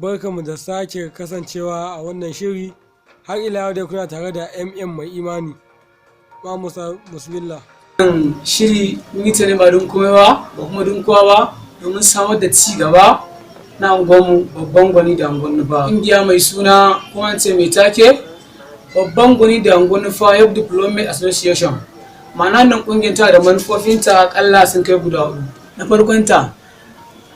Barkamu da sake kasancewa a wannan shiri. Har ila yau dai kuna tare da MM Mai Imani. Ma Musa, bismillah. Shiri mun yi ta ne ba don komai ba, ba kuma don kowa ba, domin samar da ci gaba na unguwarmu Babban Gwani da Unguwar Nufa. Ƙungiya mai suna, kuma ce mai take, Babban Gwani da Unguwar Nufa Youth Development Association. Ma'ana, nan ƙungiyar ta da manufofinta akalla sun kai guda hudu. Na farkon ta,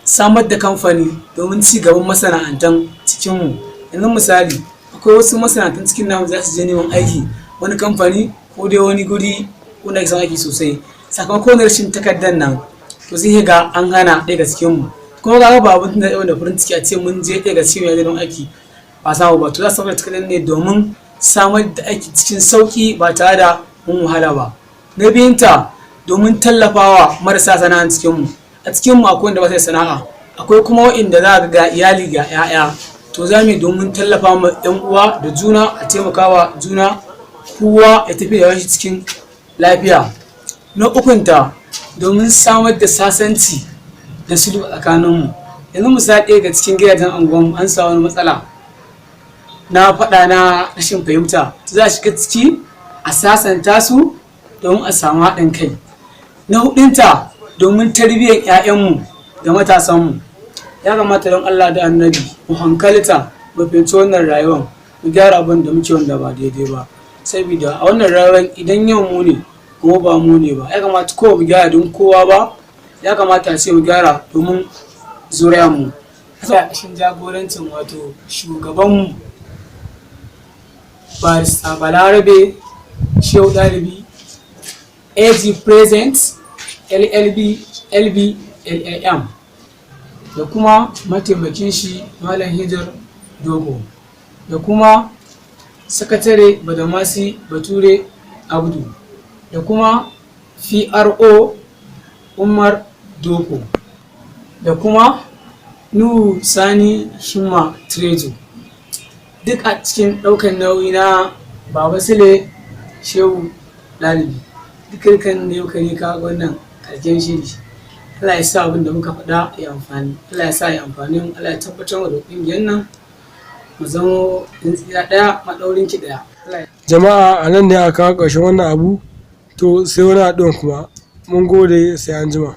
samar da kamfani domin ci gaban masana'antan cikinmu. Yanzu misali, akwai wasu masana'antan cikin namu za su je neman aiki wani kamfani ko dai wani guri wanda ake son aiki sosai. Sakamakon rashin takardar nan, to sai ga an hana ɗaya daga cikinmu. Kuma ga ba abin da da farin ciki a ce mun je, ɗaya daga cikin ya je neman aiki ba samu ba. To za su samar da takardar ne domin samar da aiki cikin sauki ba tare da mun wahala ba. Na biyunta, domin tallafawa marasa sana'a cikinmu. A cikinmu akwai wanda ba su da sana'a, akwai kuma waɗanda za ga iyali, ga 'ya'ya. To za mu yi domin tallafa ma 'yan uwa da juna, a taimakawa juna, kowa ya tafi da shi cikin lafiya. Na ukunta, domin samar da sasanci da sulhu a tsakaninmu. Yanzu misali, ɗaya daga cikin gidajen unguwanmu an samu wani matsala na faɗa na rashin fahimta, za a shiga ciki a sasanta su domin a samu haɗin kai. Na hudunta, domin tarbiyyar 'ya'yanmu da matasanmu. Ya kamata don Allah da Annabi mu hankalta, mu fahimci wannan rayuwar, mu gyara abin da muke wanda ba daidai ba, saboda a wannan rayuwar idan yau mu ne, kuma ba mu ne ba. Ya kamata kowa mu gyara don kowa ba, ya kamata a ce mu gyara domin zuriyarmu. Ƙarƙashin jagorancin, wato shugabanmu, Barista Balarabe Shehu Ɗalibi, AG Present, LLB LB LLM, da kuma mataimakin shi Malam Hijar Dogo, da kuma Sakatare Badamasi Bature Abdu, da kuma PRO Umar Doko, da kuma Nuhu Sani Himma Trejo, duk a cikin ɗaukar nauyi na Baba Sule Shehu Ɗalibi. Dukkan ne muka yi kawo wannan ƙarshen shiri. Allah ya sa abin da muka faɗa ya amfani, Allah ya sa ya amfani mu, Allah ya tabbatar da ƙungiyar nan mu zama tsintsiya ɗaya maɗaurin ki ɗaya. Jama'a, a nan ne aka kawo ƙarshen wannan abu. To sai wani haɗuwan kuma. Mun gode, sai an jima.